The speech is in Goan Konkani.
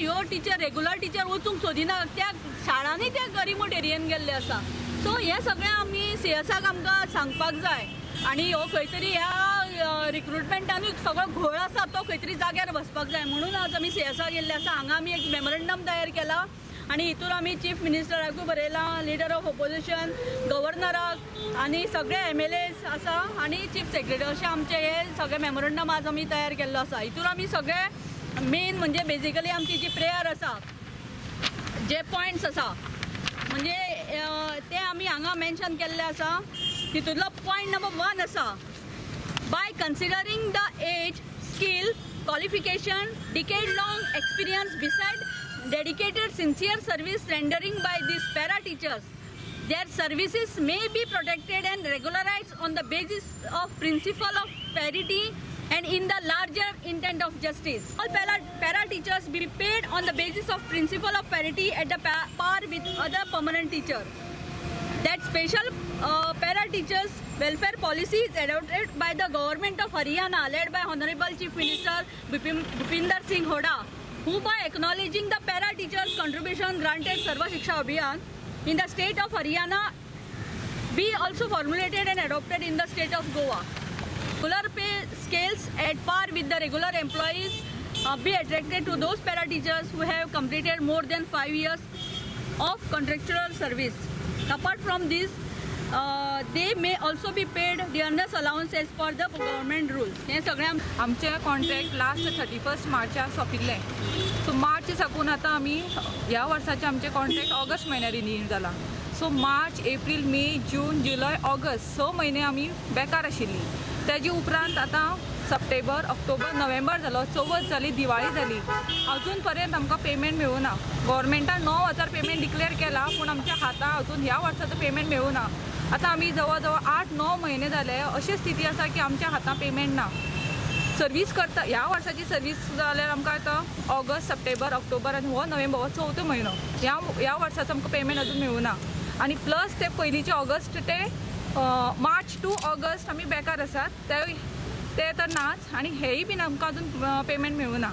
ह्यो टिचर, रेगुलर टिचर वचूंक सोदिना. त्या शाळांनी त्या रिमोट एरियेन गेल्ले आसा. सो हें सगळें आमी सीएसाक आमकां सांगपाक जाय आनी हो खंय तरी ह्या रिक्रुटमेंटानूय सगळो घोळ आसा, तो खंय तरी जाग्यार बसपाक जाय. म्हणून आज आमी सीएसाक गेल्ले आसा. हांगा आमी एक मेमोरंडम तयार केला आनी हितून आमी चीफ मिनिस्टराकूय बरयलां, लिडर ऑफ ओपोजिशन, गव्हर्नराक आनी सगळे एमएलएस आसा आनी चीफ सेक्रेटरी, अशें आमचें हे सगळें मेमोरंडम आज आमी तयार केल्लो आसा. हितून आमी सगळे मेन म्हणजे बेजिकली आमची जी प्रेयर आसा, जे पॉयंट्स आसा, म्हणजे ते आमी हांगा मेन्शन केल्ले आसा. तितूंतलो पॉयंट नंबर 1 आसा, by considering the age, skill, qualification, decade long experience beside dedicated sincere service rendering by these para teachers, their services may be protected and regularized on the basis of principle of parity and in the larger intent of justice. All para teachers be paid on the basis of principle of parity at the par with other permanent teacher. That special para teachers welfare policy is adopted by the government of Haryana led by Honorable Chief Minister Bhupinder Singh Hooda, who by acknowledging the para teachers contribution granted Sarva Shiksha Abhiyan in the state of Haryana be also formulated and adopted in the state of Goa. Regular pay scales at par with the regular employees be attracted to those para teachers who have completed more than 5 years of contractual service. Apart from this, they may also be paid dearness allowance as per the government rules. हें सगळें आमचें कॉन्ट्रॅक्ट लास्ट 31 मार्चाक सोंपिल्लें. सो मार्च साकून आतां आमी ह्या वर्साचें आमचें कॉन्ट्रॅक्ट ऑगस्ट म्हयन्यार रिन्यू जालां. सो मार्च, एप्रील, मे, जून, जुलय, ऑगस्ट, 6 म्हयने आमी बेकार आशिल्लीं. तेजे उपरांत आतां सप्टेंबर, ऑक्टोबर, नोव्हेंबर जालो, चवथ जाली, दिवाळी जाली, अजून पर्यंत आमकां पेमेंट मेळूं ना. गव्हर्मेंटान 9,000 पेमेंट डिक्लेअर केला, पूण आमच्या हाता अजून ह्या वर्साचो पेमेंट मेळूं ना. आतां आमी जवळ जवळ 8-9 म्हयने जाले, अशी स्थिती आसा की आमच्या हातां पेमेंट ना. सर्वीस करता, ह्या वर्साची सर्वीस जाल्यार आमकां आतां ऑगस्ट, सप्टेंबर, ऑक्टोबर आनी हो नोव्हेंबर, हो चवथो म्हयनो. ह्या वर्साचो आमकां पेमेंट अजून मेळूं ना. आनी प्लस ते पयलींचे ऑगस्ट ते मार्च टू ऑगस्ट आमी बेकार आसात, ते ते तर नाच आनी हेय बीन आमकां अजून पेमेंट मेळूं ना.